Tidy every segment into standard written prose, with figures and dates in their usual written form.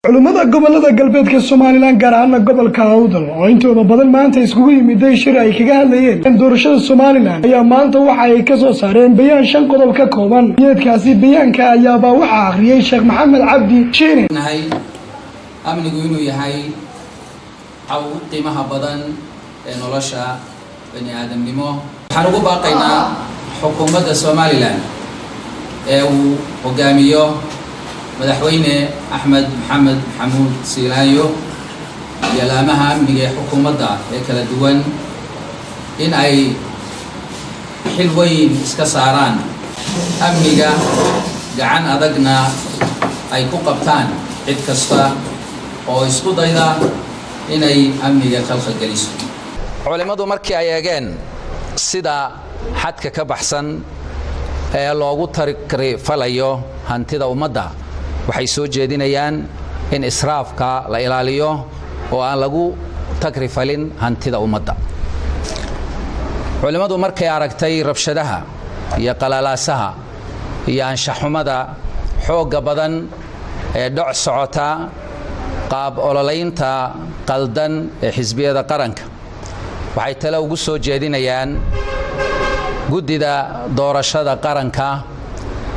Culimmada gobolada galbeedka Somaliland, gaar ahaana gobolka Awdal, oo intooda badan maanta iskugu yimiday shir ay kaga hadlayeen doorashada Somaliland, ayaa maanta waxa ay ka soo saareen bayaan shan qodob ka kooban. Yeedkaasi bayaanka ayaabaa waxaa akhriyey Sheekh Maxamed Cabdi Shiine. Nahay amnigu inuu yahay waxa ugu qiimaha badan ee nolosha bani aadamnimo. Waxaan ugu baaqaynaa xukuumadda Somaliland ee uu hogaamiyo Madaxweyne Axmed Maxamed Maxamuud Siilaanyo iyo laamaha amniga ee xukuumadda ee kala duwan in ay xil weyn iska saaraan amniga, gacan adagna ay ku qabtaan cid kasta oo isku dayda inay amniga khalkhal geliso. Culimmadu markii ay eegeen sida xadka ka baxsan ee loogu takrifalayo hantida ummadda, waxay soo jeedinayaan in israafka la ilaaliyo oo aan lagu takrifalin hantida ummadda. Culimmadu markay aragtay rabshadaha iyo qalalaasaha iyo anshaxumada xoogga badan ee dhoc socota qaab ololaynta qaldan ee xisbiyada qaranka, waxay tale ugu soo jeedinayaan guddida doorashada qaranka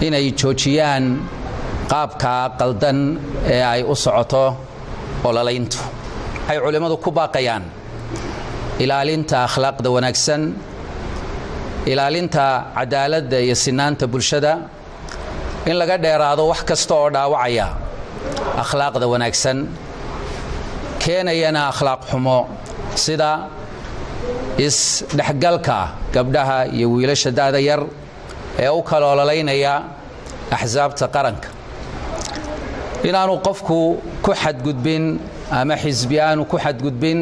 inay joojiyaan qaabka qaldan ee ay u socoto ololayntu. Waxay culimmadu ku baaqayaan ilaalinta akhlaaqda wanaagsan, ilaalinta cadaaladda iyo sinaanta bulshada, in laga dheeraado wax kasta oo dhaawacaya akhlaaqda wanaagsan, keenayana akhlaaq xumo, sida isdhexgalka gabdhaha iyo wiilasha da'da yar ee u kala ololaynaya axsaabta qaranka, inaanu qofku ku xadgudbin ama xisbi aanu ku xadgudbin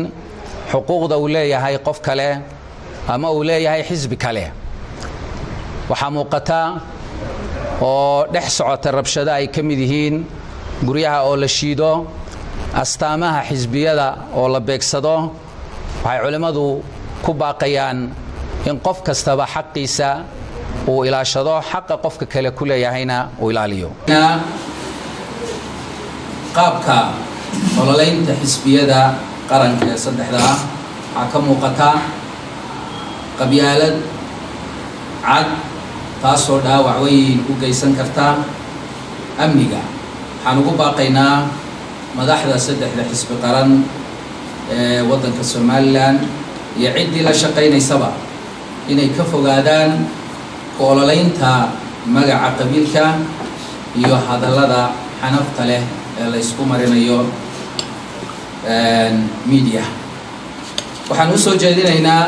xuquuqda uu leeyahay qof kale ama uu leeyahay xisbi kale. Waxaa muuqata oo dhex socota rabshado ay ka mid yihiin guryaha oo la shiido, astaamaha xisbiyada oo la beegsado. Waxay culimmadu ku baaqayaan in qof kastaba xaqiisa uu ilaashado, xaqa qofka kale ku leeyahayna uu ilaaliyo. Qaabka ololaynta xisbiyada qaranka ee saddexda ah waxaa ka muuqata qabyaalad cad, taasoo dhaawac weyn u geysan karta amniga. Waxaan ugu baaqaynaa madaxda saddexda xisbi qaran ee waddanka Somaliland iyo ciddii la shaqaynaysaba inay ka fogaadaan ku ololaynta magaca qabiilka iyo hadallada xanafta leh ee la ysku marinayo media. Waxaan usoo jeedinaynaa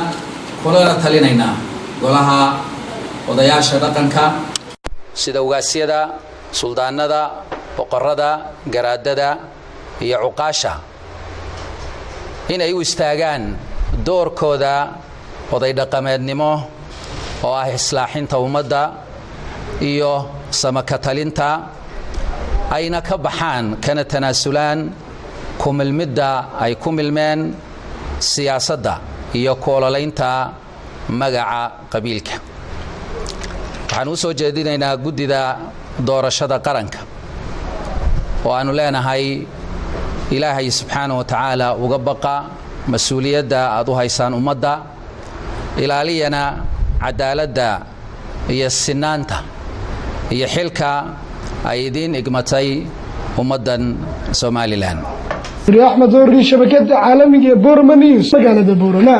kulana talinaynaa golaha odayaasha dhaqanka, sida ugaasyada, suldaanada, boqorada, garaadada iyo cuqaasha, inay u istaagaan doorkooda oday dhaqameednimo oo ah islaaxinta ummadda iyo samaka talinta, ayna ka baxaan kana tanaasulaan ku milmidda ay ku milmeen siyaasadda iyo ku ololaynta magaca qabiilka. Waxaan u soo jeedinaynaa guddida doorashada qaranka oo aanu leenahay: Ilaahay subxaana wa tacaala uga baqa mas-uuliyadda aad u haysaan ummadda, ilaaliyana cadaaladda iyo sinaanta iyo xilka ay idiin igmatay ummaddan Somaliland. Axmed Oori, shabakada caalamiga ee Borama News, magaalada Boorama.